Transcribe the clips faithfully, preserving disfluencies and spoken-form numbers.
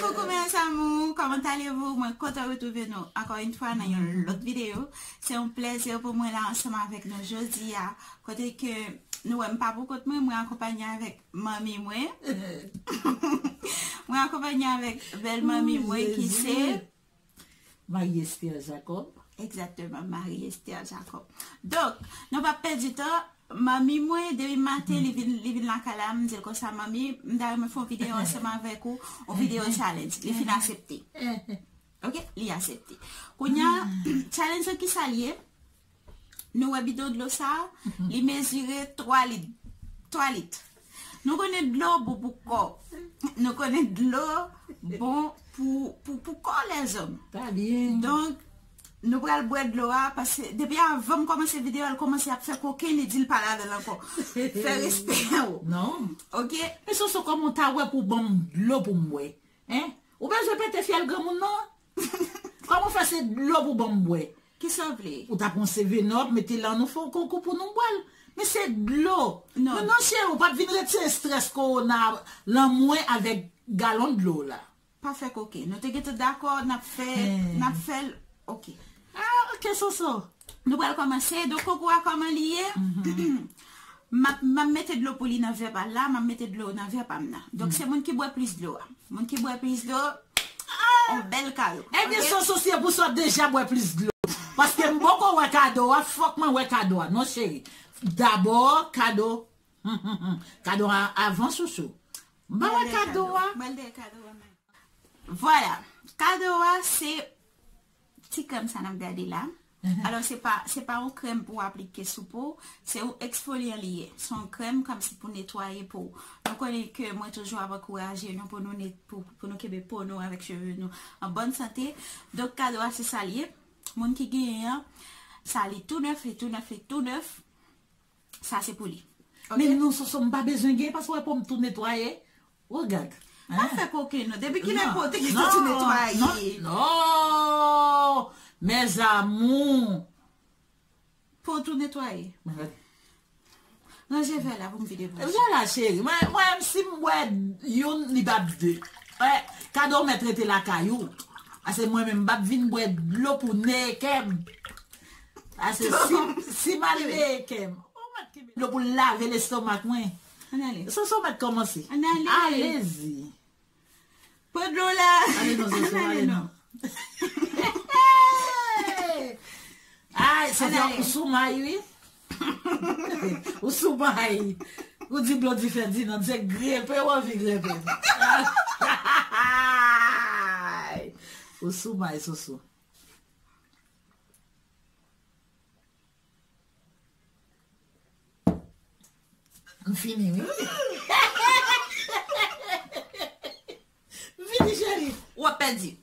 Coucou mes amours, comment allez-vous? Mwen kontan retwouve nou ankò yon fwa nan yon lòt videyo. Se yon plèzi pou mwen la ansanm avèk nou jodi a. Kote ke nou wè m pa pou kont mwen, mwen akonpanye avèk manmi mwen. Mwen akonpanye avèk bèl manmi mwen ki se Marie Esther Jacob. Egzakteman, Marie Esther Jacob. Donk, nou p ap pèdi tan. Manmi mwen, depi maten, li vin, li vin lakay la, m di l konsa, "Manmi, m ta renmen fè yon videyo ansanm avèk ou, yon videyo challenge." Li fin aksepte. Ok? Li aksepte. Kounye a, challenge lan ki sa l ye? Nou wè bidon dlo sa a, li mezire twa lit. Twa lit. Nou konnen dlo bon pou kò. Nou konnen dlo bon pou, pou, pou kò lèzòm. Donk, nou pral bwè dlo a, paske depi avan m kòmanse videyo a, l kòmanse ap fè koken, li di l pa ladan l ankò. Fè respè w. Non. Ok? Men Soso, kòman w ta wè pou ban m dlo pou m bwè? Hein? Ou bezwen pete fyèl granmoun nan? Kòman w fè se dlo pou ban m bwè? Kisa w vle? Ou ta pran seven up, mete la, nou fè yon konkou pou nou bwè l. Men se dlo. Non. Non, non, cheri, ou p ap vin retire estrès kowona lan mwen avèk galon dlo la. Pa fè koken. Nou te gentan dakò, n ap fè, n ap fè l. Ok. Ah, ok, Soso. Nou pral kòmanse. Donk, konkou a, kòman li ye? M ap, m ap mete dlo pou li nan vè pa l la, m ap mete dlo nan vè pa m nan. Donk, se moun ki bwè plis dlo a. Moun ki bwè plis dlo, yon bèl kado. Ebyen, ok? Soso, se pou sa w deja bwè plis dlo. Paske m poko wè kado a, fòk mwen wè kado a. Non, cheri. Dabò, kado. Kado a avan, Soso. M pa wè kado a. Mwen dèyè kado a menm. Vwala. Kado a, se ti krèm sa n ap gade la. Alò, se pa, se pa yon krèm pou w aplike sou po, se yon eksfolyan li ye. Se yon krèm kòmsi pou netwaye po w. Nou konnen ke mwen toujou ap ankouraje nou pou nou net-, pou, pou nou kenbe po nou avèk cheve nou an bòn sante. Donk, kado a se sa l ye. Moun ki genyen an, sa li tou nèf, li tou nèf, li tou nèf. Sa se pou li. Ok? Men non, Soso, m pa bezwen gen, paske w wè po m tou netwaye. Regad. Pa fè koken non. Depi kilè po w te gentan tou netwaye? Non, non. Mes amours. Po w tou netwaye. Ranje vè la pou m vide pou ou. Vè la, cheri. Mwen, mwen menm, si m bwè youn, li p ap de. Wè, kado w mèt rete lakay ou. Paske mwen menm, m p ap vin bwè dlo pou neye kè m. Paske si, si m al neye kè m, ou mèt kenbe dlo pou lave lestomak mwen. Ann ale. Soso mèt kòmanse. Ann ale. Alezi. Pran dlo la. Ale non, Soso, ale non. Ay, Soso, ou sou may, wi. Ou sou may. Ou di Blondie Ferdinand, se grenpe ou anvi grenpe. Ou sou may, Soso. M fini, wi. M fini, cheri. W ap pèdi.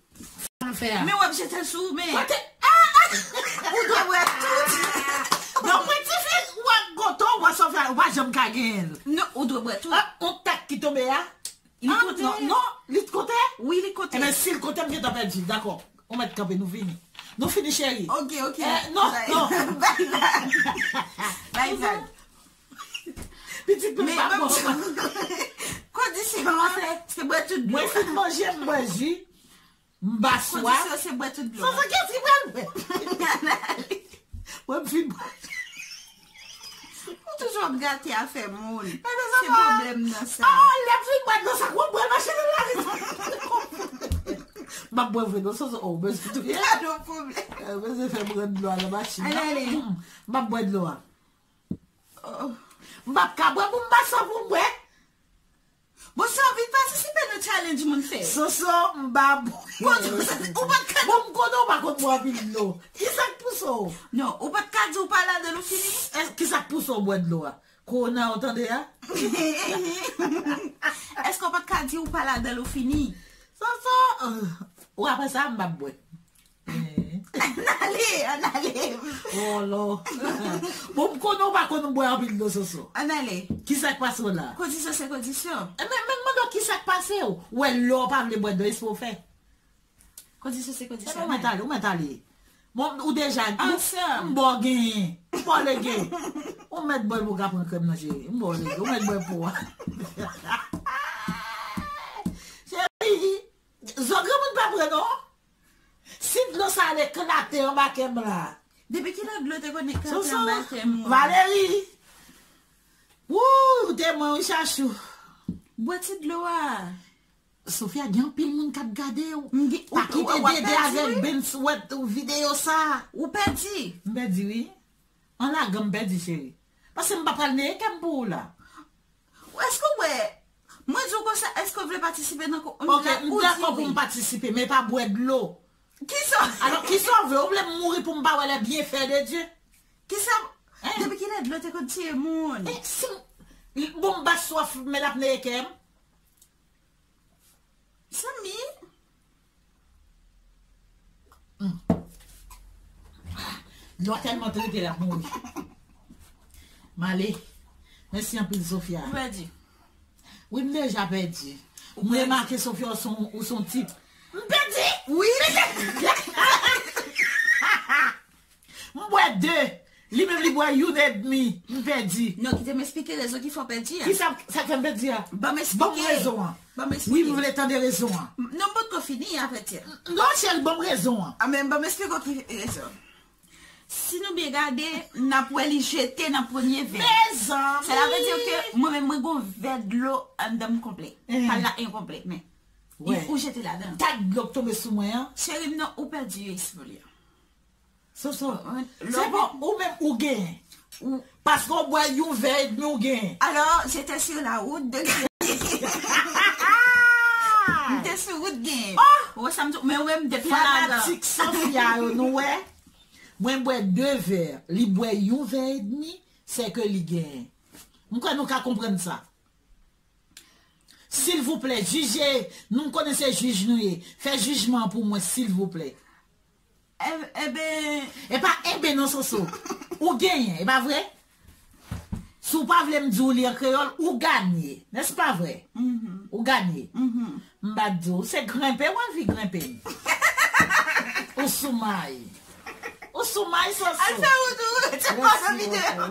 Sa m fè a? Men w ap jete l sou ou, men. Kote? Ah, ah! Ou dwe bwè tout. Non, mwen di fi, w ap goto, w ap sove, w pa janm ka genyen l. Non, ou dwe bwè tout. Ah, yon tak ki tonbe a? Li kote? Non, non, li kote? Wi, li kote. Ebyen, si l kote, m gentan pèdi. Dakò. Ou mèt kanpe, nou fini. Nou fini, cheri. Ok, ok. Eh, non, non. Bye, bye. Bye, bye. Pitit mwen pa bon. Kondisyon an, se, se bwè tout dlo. Mwen fin manje, m bwè ji. M ba swaf. Kondisyon, se bwè tout dlo. Sa, sa, kiyès ki pral bwè? Mwen, m fin bwè. Ou toujou ap gate afè moun. Se pwoblèm nan sa. Ah, lè m fin bwè dlo sa, ou bwè mache nan lari. M ap bwè vre, non, sa, sa, oh, bezwen touye. Pa de pwoblèm. Eh, bezwen fè m rann dlo a nan machin nan. Ann ale. M ap bwè dlo a. Oh. M p ap ka bwè pou m pa sa pou m bwè. Bon, si w anvi patisipe nan challenge moun fè. Soso, m pa bwè. Bon, ou pa t ka. Bon, m konnen ou pa konn bwè anpil dlo. Kisa k pouse w? Non, ou pa t ka di ou pa ladan l ou fini? Kisa k pouse w bwè dlo a? Kowona ou tande a? Èske w pa t ka di ou pa ladan l ou fini? Soso, ou apre sa, m p ap bwè. Ann ale, ann ale. Oh, Lò. Bon, m konnen ou pa konn bwè anpil dlo, Soso. Ann ale. Kisa k pase w la? Kondisyon se kondisyon. E men, men, mande w kisa k pase w. Ou wè lè w pa vle bwè dlo, espo w fè. Kondisyon se kondisyon. Ou mèt ale, ou mèt ale. Bon, ou deja, m ba w genyen. M ba w lege. Ou mèt bwè l pou w ka pran krèm nan, cheri. M ba w lege. Ou mèt bwè pou w. Cheri. Mwen non. Si dlo sa al eklate anba kè m la. Depi kilè dlo te konn eklate anba kè m? Valerie. Wouw, ou te mwen wi chachou. Bwè ti dlo a. Sofia, gen anpil moun k ap gade w. Pa kite Dede avèk Ben sou wèb videyo sa. Ou pèdi. M pèdi wi. An lagan m pèdi cheri. Paske m pa pral neye kè m pou ou la. Èske w wè? Mwen di w konsa, èske w vle patisipe nan ko- Ok, m dakò pou m patisipe, men pa bwè dlo. Kisa? Alò, kisa w vle? Ou vle m mouri pou m pa wè les bienfaits de Dieu? Kisa? Depi kilè dlo te konn tiye moun? Eh, si m- bon, m pa swaf, men l ap neye kè m. Zanmi. Dlo a tèlman trete l ap mouri. M ale. Mèsi anpil, Sofia. Ou pèdi. Wi, m deja pèdi. M remake, Sofia, ou se yon, ou se yon tip. M pèdi? Wi. M bwè de. Li menm li bwè youn edmi. M pèdi. Non, kite m esplike rezon ki fè w pèdi a. Kisa, sa k fè m pèdi a? Ban m esplike. Ban m rezon an. Ban m esplike. Wi, m vle tande rezon an. Non, m potko fini, a vrè di. Non, cheri, ban m rezon an. A, men ban m esplike w ki rezon. Si nou byen gade, n ap wè li jete nan premye vè. Mezanmi! Sela vle di ke mwen menm, mwen gon vè dlo anndan m konplè. Pa l la enkonplè, men li, ou jete ladan. Tak dlo k tonbe sou mwen an. Cheri m, non, ou pèdi espoli a. Soso, se bon, ou menm ou genyen. Paske w bwè yon vè edmi, ou genyen. Alors, j'étais sur la route de gagner. M te sou wout genyen. Ou wè sa m di w, men ou menm depi a ladan. Fanatik Sofia yo, nou wè. Mwen bwè de vè, li bwè yon vè edmi, se ke li genyen. M kwè nou ka konprann sa. Silvouplè, jije, nou konnen se jij nou ye. Fè jijman an pou mwen, silvouplè. Enben. E pa enben non, Soso. Ou genyen, e pa vre? Si w pa vle m di w li an kreyòl, ou ganye. Nèspa vre? Ou ganye. M pa t di w, se grenpe w anvi grenpe m. Ou sou may. Ou sou may, Soso. Al fè wout ou, retire pa nan videyo.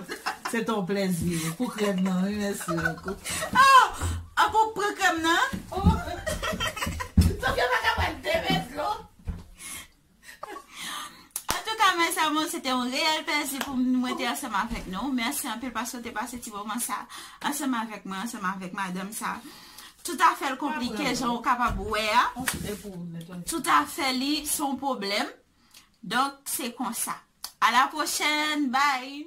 Se te yon plèzi pou krèm nan, wi, mèsi bokou. Oh! An pou pran krèm nan? Sofia pa kapab te met dlo. Antouka, mes amours, se te yon reyèl plèzi pou mwen te ansanm avèk nou. Mèsi anpil paske w te pase ti moman sa ansanm avèk mwen, ansanm avèk madanm sa. Toutafè l konplike, jan w kapab wè a. Toutafè li se yon pwoblèm. Donk, se konsa. A la pwochèn, bye!